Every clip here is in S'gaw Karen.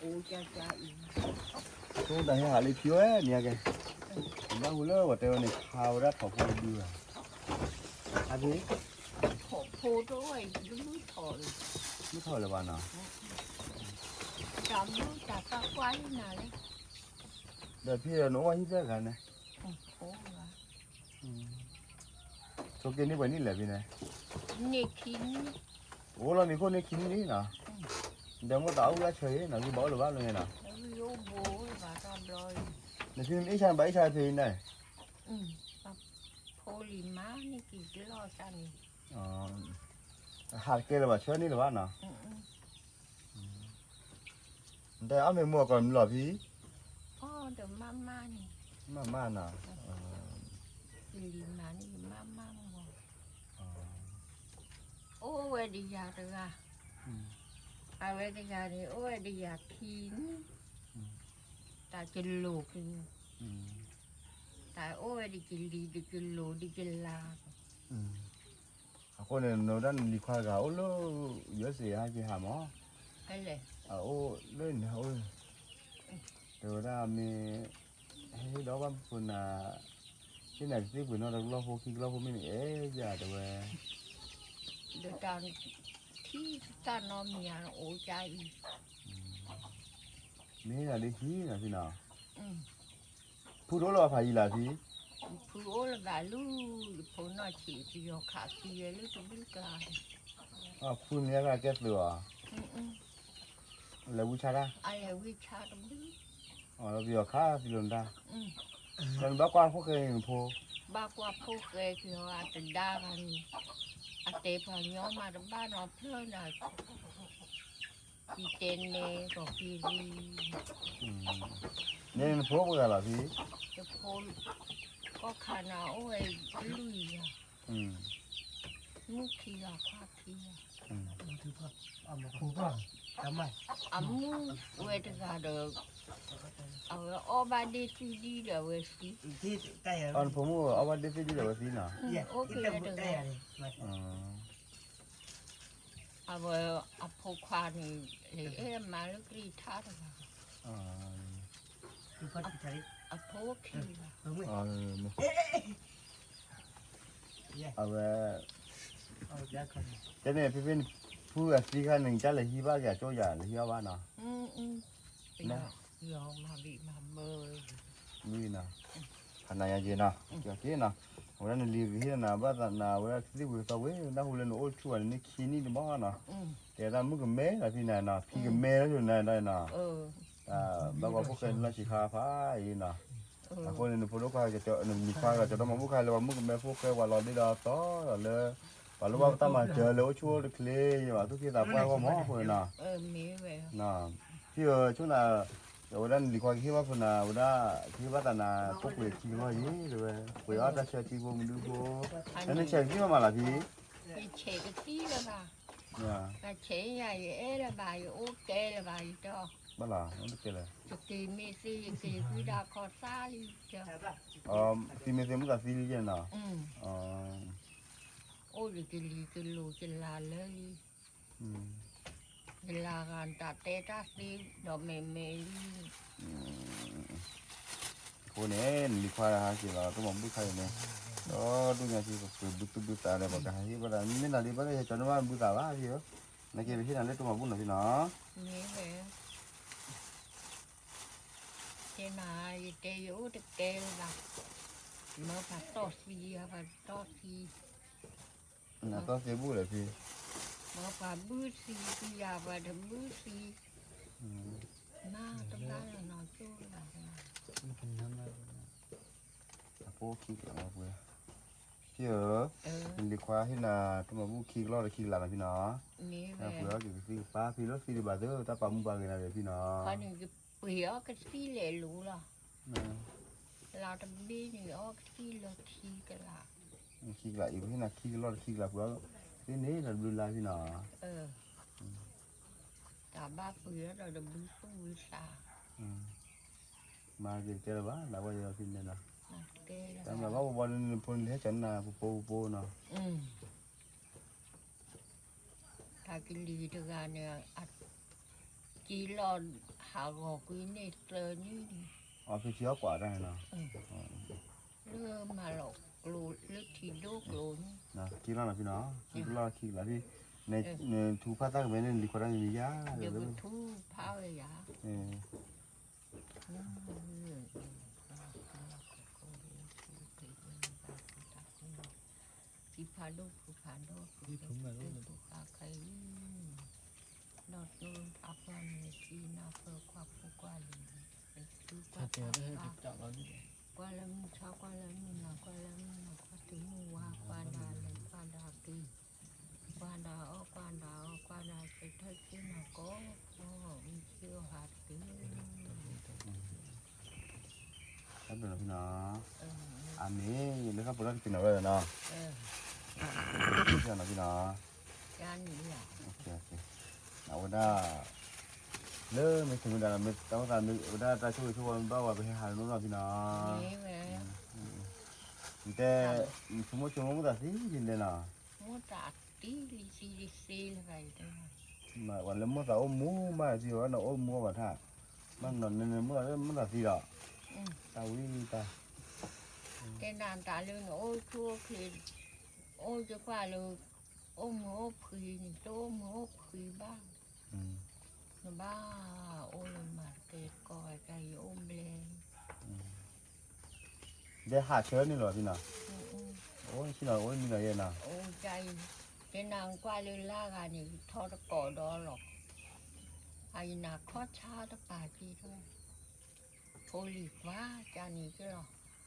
အိၣ်ကၢကၢအံၤ, ဆိတၢ်ဟဲဟးလၢဖံဝဲမ့ၢ်ကဲ, ဘၣ်ဟူလၢပှၤတဲဝဲန့ၣ် ခးဝဲဒၣ်ထိးဖိတဒုဘၣ်, အဖံ, ထိးဖိတအိၣ်ဝဲအံၤ တဘုၣ်ထိးလၢၤ, ဘုၣ်ထိးလၢၤဘၣ်နီၤ, တၢ်မုၢ်တၢ်သၣ်ကွၢ်လံနၤလၢ, ဒီးဖံဒီးနအိၣ်ဝဲဟံၣ်ဖျၢၣ်ဂၤန့ၣ်, ဆိက့န့ၢ်ပှဲၤနံၣ်လဲၣ်ဖံန့ၣ်, န့ၢ်ခံနံၣ်, အိၣ်လီၤမံၤခိၣ်န့ၢ်ခံနံၣ်လံနီၤ, ဒီးမိၣ်သးအိၣ်ဝဲအဆၢအံၤနီၤ ဂံၢ်ဘၣ်အိၣ်လၢၤဘၣ်လၢန့ၣ်နီၤ, နဖံမ့ၢ်အ့ၣ်ဆါဘၣ်အ့ၣ်ဆါဖဲအံၤန့ၣ်, ဖိလံၤမါန့ၢ်က့ၤကလီၢ်တၢ်န့ၣ်, ဟးတကဲလၢၤဘၣ်ဆၢန့ၢ်လၢၤဘၣ်နီၤ, နတဲအီၣ်မ့ၢ်မိၢ်အကီၢ်မံၤလီၤဖံ, အီၣ်ဒီးမးမးန့ၣ်, မးမးနီၤ, ကလံၤမၤန့ၢ်မးမးမး, အိၣ်ဝဲဒ်ယၤတဂၤ, အဝဲတဂၤန့ၣ် အိၣ်ဝဲဒ်ယၤခံနံၣ်, တၢ်ကလိၤက့ၤ, တၢ်အိၣ်ဝဲဒ်ကလံၤဒ်ကလိၤဒ်ကလၤ, အဃိန့ၣ် နဝဲဒၣ်နလံၤခွါတဂၤအိၣ်လၢ ယွၤစ့ၣ်ဟဲက့ၤဟးမး, အအိၣ်လၢန့ၣ်အိၣ်, တဲဝဲဒၣ်မ့ၢ် ဟဲဟ့ၣ်ဒီးဘၣ်ဖိနၤ, ဟ့ၣ်နၤကသံၣ်ပှ့ၤနီၣ်တကလီၢ်ဖိခံကလီၢ်ဖိမ့ၢ်နအဲၣ်ယၤတဲဝဲ, ဒီးတၢ်ထံၣ်တၢ်နီတမံၤဧါအိၣ်ကၢအံၤ, မ့ၢ်နၤဒ်ဟံၣ်နၤဖံနီၤ, ဖုတအိၣ်လၢၤဘၣ်ဖးယံၤလၢဖံ, ဖုအိၣ်လၢၤဘၣ်လၢ ယဖိနီၢ်ဆံးပယီၤခးသံဝဲလၢတဘျုးကျါန့ၣ်, ဖုန့ၣ်ကကဲသုးအီၤ, လဲၤဝံဆါတၢ်, အလဲၤဝံဆါတဘျုး, ပယီၤခးသံလိာ်နတၢ်, ဒီးနဘၣ်ကွၢ်ဖိၣ်ဃဲန့ၣ်နဖိ, ဘၣ်ကွၢ်ဖိၣ်ဃဲက့ၤအီၤအတဒါဂၤန့ၣ်, အတဲပှၤညီမးတဘၣ်နီၤဖျၢၣ်နၤ ကတဲနဲကီၢ်က့ၤရံ, န့ၣ်နဖိပှဲၤဂၤလီၤဖံ, ယဖိ, ကီၢ်ခါနၤအိၣ်ဝဲလွံၢ်ဂၤ, မုၣ်ခံဂၤခွါခံဂၤ, အမုၣ်ဝဲတဂၤဒီး, အဝဲအီၣ်ဘၣ်ဒ့ၣ်သံဒံဒီးအဝဲသံ, နဖိမုၣ်အီၣ်ဘၣ်ဒ့ၣ်သံဒံဒီးအဝဲသံနီၤ, အိၣ်က့ၤဝဲတဂၤ အဝဲအဖိခွါန့ၣ်, အဲၣ်မၤလၢကရံၣ်ထါတဂၤ, အဖိခံဂၤ, အဝဲ, တဲန့ၣ်ဖံဖံ, ဖုအသံခါန့ၣ် ကလဲၤဟံးဘၣ်က့ၤအကၠိယၤ လဲၤဟံးအီၣ်ဘၣ်နီၤ, မ့ၢ်နီၤ, ဖးနၤယၤက့ၤနီၤ, က့ၤနီၤ, အဝဲဒၣ်နလံၤကဟ့ၣ်နၤဘၣ်သးနၤ အဝဲဒၣ်ကသံၣ်ပှ့ၤကသီဝဲ နၢ်ဟူလၢနအိၣ်ဆူၣ်ဘၣ်န့ၣ် န့ၢ်ခံနံၣ်တဘျီနီၤ, တဲဒၣ်မုၣ်ကမဲလီၤဖံနၤနီၤ ဖံကမဲလီၤနီၤ, ဘၣ်ပှၤဖိၣ်ဃဲလီၢ်ဆံးခါဖးအံၤနီၤ, အဃိန့ၣ် နဖိဒိၣ်ခွါ, နမံၤခွါဒီး ကၠီၤတီမၤဘူၣ်ခါလၢပှၤမုၣ်ကမဲဖိၣ်ဃဲပှၤလီၤဒ့ဒီးသီဒီးလၢ, ပှၤလိၣ်ဘၣ်ပတၢ်မၤစၢၤလၢအိၣ်ဆူၣ်အိၣ်တချ့ ယဘၣ်သူၣ်က့သးပှၢ်ဂီၢ်မးအဃိန့ၣ်နီၤ, ဖံဧၢ, ဆိနၤ, အဝဲဒၣ်နလံၤခွါကဟ့ၣ်ဘၣ်ဖိနၤ အဝဲဒၣ်, ကဟ့ၣ်ဘၣ်သးနၤ ဖိၣ်ဃဲခံကလီၢ်ယံၤ တဲဝဲ, ပှ့ၤအီၣ်တၢ်ဆၢထံဖိမနုၤဖိ, နဆဲးကသံၣ်မးမးလၢဖံ, ယဆဲးကသံၣ်လၢၤဘၣ်, ယဆဲးယၤ ယအဲၣ်လၢၤဘၣ် ယအိၣ်ကဲလၢၤဘၣ် ယတီ, ဘၣ်လီၤ, ယက့ၤမ့ၢ်သ့ ယက့ၤဃုဒၣ်ခီၣ်သၣ်လံ, သံမ့ၢ်သ့မုၢ်သးသံလံယဲနီၤ, အိၣ်ဒံးကလံၤကလိၤကလၤလၢလံ, ကလၤဂၤတၢ်တဲတၢ်သ့ဒီးမဲာ်မဲာ်လံ, အဃိန့ၣ် နလံၤခွါဟးက့ၤလီၤ တၢ်မၤဘူၣ်ခါအံၤန့ၣ်, ဒီးဒိၣ်ညါက့ၤပပှ့ၤဘုသူၣ်ဘုသးဒီး ပှၤကဟးဟ့ၣ်ဘၣ်ဒၣ် မ့ၢ်နၤဒ်ဘၣ်လၢယကၠီၤန့ၢ်ဘၣ်ဘုသးဘၣ်ဖံဧၢ, နက့ၤပဟ့ၣ်နၤလၢတၢ်မၤဘူၣ်နီၤဖံနီၤ, မ့ၢ်ဝဲ တဲနၤ ယတဲယအိၣ်တကဲလၢၤဘၣ်, မၢပှၤတီၢ်သံယၤ ပှၤတီၢ်သံ, နတီၢ်သံဘူၣ်လၢဖံ, မၢပှၤဘုသံသံယၤ ပှၤတဘုသံ, မၤတဘၣ်လၢၤနီၤကၠိလၢၤဘၣ်, အဖိခံကလးပှဲၤ, ဖံဧၢ, လံၤခွါဟ့ၣ်နၤ တၢ်မၤဘူၣ်ခံကလီၢ်တခံကလးနီၤဖံနီၤ, ပှဲၤအီၣ်က့ၤကသံၣ်ကပၤဖံလၢသံတဘၣ်သ့ တၢ်ပာ်မူပာ်ဂ့ၤနၤဒီးဖံနီၤ, ပှ့ၤအီၣ်ကသံၣ်လဲၤလိၤလီၤ, လါတဘ့ၣ်န့ၣ်အီၣ်ကသံၣ်လၢခံကလး, ခံကလးအံၤ ပဟ့ၣ်နၤခံကလီၢ်တခံကလးပှဲၤအီၣ်, သ့န့ၣ်လၢတဘျုးလါဖံနီၤ, တၢ်ဘၣ်ပှ့ၤအီၣ်ဒီးတဘုသူၣ်ဘုသး, မၤက့ၤတကဲလၢၤဘၣ် လၢဝဲယဖံန့ၣ်နီၤ, တၢ်မၤဘၣ်ပဘီန့ၣ် နဖိန့ၣ်လၢဟဲကၠီၤနၤ ပပိပပိနီၤ, တၢ်ကလံၤတဂၤန့ၣ်, က က့ၤလီၤဟးဂီၤကွံာ်န့ၣ်သၢနံၣ်န့ၣ်, အီဖ့ခံအီကွၢ်တၢ်န့ၣ်နီၤ, လၢမၤလီၤကျိၤလၢထံဒိၣ်ကျိၤန့ၣ်, က့ၤလီၤနီၤဖံနီၤ, က့ၤလီၤခံကလးဖံ, နထူဖးသၣ်ကမဲန့ၣ် လံၤခွါတၢ်န့ၣ်မံၤယၤ, ယကထူဖးဝဲယၤ ဖံဖးဒိၣ်ဖုဖးဒိၣ်ဖုဖးဒိၣ်ဖုဖးခဲအံၤ, ဒီးကျိဖးကွၢ်န့ၣ် ထံနၢ်ပၢၢ်ကွၢ်ဖိကွၢ်လံၤ, သုကွၢ်တၢ်ကွၢ်, ကွၢ်လၢမုၢ်ဆါကွၢ်လၢမုၢ်နၤကွၢ်လၢမုၢ်နၤ ကွၢ်တုၤမုၢ်ဝါ ကွၢ်ဒၣ်လဲၤကွၢ်ဒၣ်က့ၤ, ကွၢ်ဒၣ်အီၣ်ကွၢ်ဒၣ်အီကွၢ်ဒၣ်က့ၤ ထၢၣ်က့ၤနီၢ်ကီၢ်, မုၢ်ဆ့ၣ်အီၤဟးတက့ၢ် တၢ်ဘျုးနီၤဖံနီၤ, အမ့ၢ်လၢခီဖျိတၢ်တက့ၤနီၤဝဲနီၤ, နီၤဖံနီၤ, အဝဲဒၣ် လၢမ့ၢ်ဆိမ့ၢ်ဒၣ် မ့ၢ်တၢ်အိၣ်သးမ့ၢ်ဝဲဒၣ်တၢ်ဆိၣ်ဂ့ၤဆိၣ်ဝါမ့ၢ်ဘၣ်ဝဲ ပဟဲဟးလၢနအိၣ်နီၤဖံနီၤ, တဲ ဆိကမိၣ်ဆိကမိၣ်မိၣ်သးသံလံလဲၣ်နီၤ, မိၣ်သးသံလံသံလံသ့လၢၤဘၣ်အံၤ, မ့ၢ်ဝဲလၢမိၣ်သးအိၣ်မူမးသံဝဲနီၤ အိၣ်မူအီၤဘၣ်ထါ, မ့ၢ်နီၤန့ၣ်န့ၣ်မိၣ်သးလၢမိၣ်သးသံဒီး, တၢ်ဝံတၢ် တဲနၤတၢ်လၢနအိၣ်ဆူၣ်အိၣ်ချ့, အိၣ်ကကွၢ်လၢ အိၣ်မုာ်အိၣ်ဖှံန့ၣ် တအိၣ်မုာ်အိၣ်ဖှံဘၣ်, နဘၣ်အိၣ်လၢမၤတကဲတကီၢ် တၢ်အံၤအိၣ်ဘျဲၣ် ဒီးဟးဆၢန့ၣ်လီၤဖံနီၤ, အိၣ်ဆံနီၤ အိၣ်မံနီၤယဲနီၤ, အိၣ်ကၢ်အံၤ, တဲနၤကွၢ်လၢလၢဂၤန့ၣ် ထီတကိးဒီးလီၤ, အအံၤနၤခီၣ်ဆါတပာ်က့ၤထီၣ်, ဖိလံၤကွၢ်ကၢ်န့ၣ်က့ၤလီ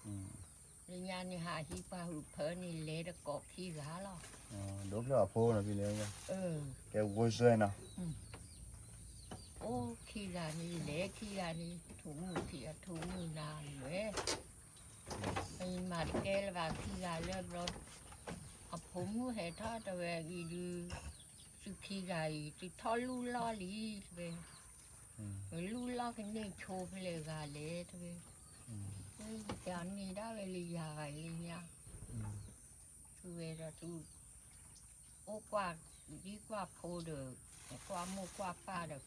ၤ, လၢညါန့ၣ်ဟးဟံးပှၤဟုးဖၢန့ၣ် လဲၤတကိးခံဂၤလီၤ, ဒိဖျၢၣ်အဖိနီၤဖံလဲၣ်, ကဲဝဲစွဲနီၤ အိၣ်ခံဂၤန့ၣ် လဲၤခံဂၤန့ၣ် ထူးမုၢ်ထံးအထူးမုၢ်နၤလဲၣ်, မၤတကဲလၢၤဘၣ်ခံဂၤလၢဘျီ, အဖိမုၣ်ဟဲထီၣ်တဝဲအံၤဒုး, သုခံဂၤအံၤ သုထီၣ်လူၢ်လီၢ်လံတဝဲ, လူၢ်လီၢ်ကန့ၢ်ဆိဖဲလဲၣ်ဂၤလဲၣ်တဝဲ, ယကန့ၢ်ဒၣ်ဝဲလၢယၤဂၤလၢညါ, သုဝဲဒီးသု အိၣ်ကွၢ်ဒံကွၢ်ဖိဒီး, ကွၢ်မိၢ်ကွၢ်ပၢ်ဒီး,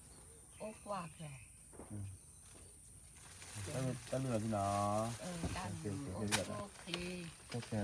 အိၣ်ကွၢ်က့ၤ, တၢ်ဘျုးနီၤဖံနီၤ, တၢ်ဘျုးအိၣ်ဆူၣ်အိၣ်ချ့,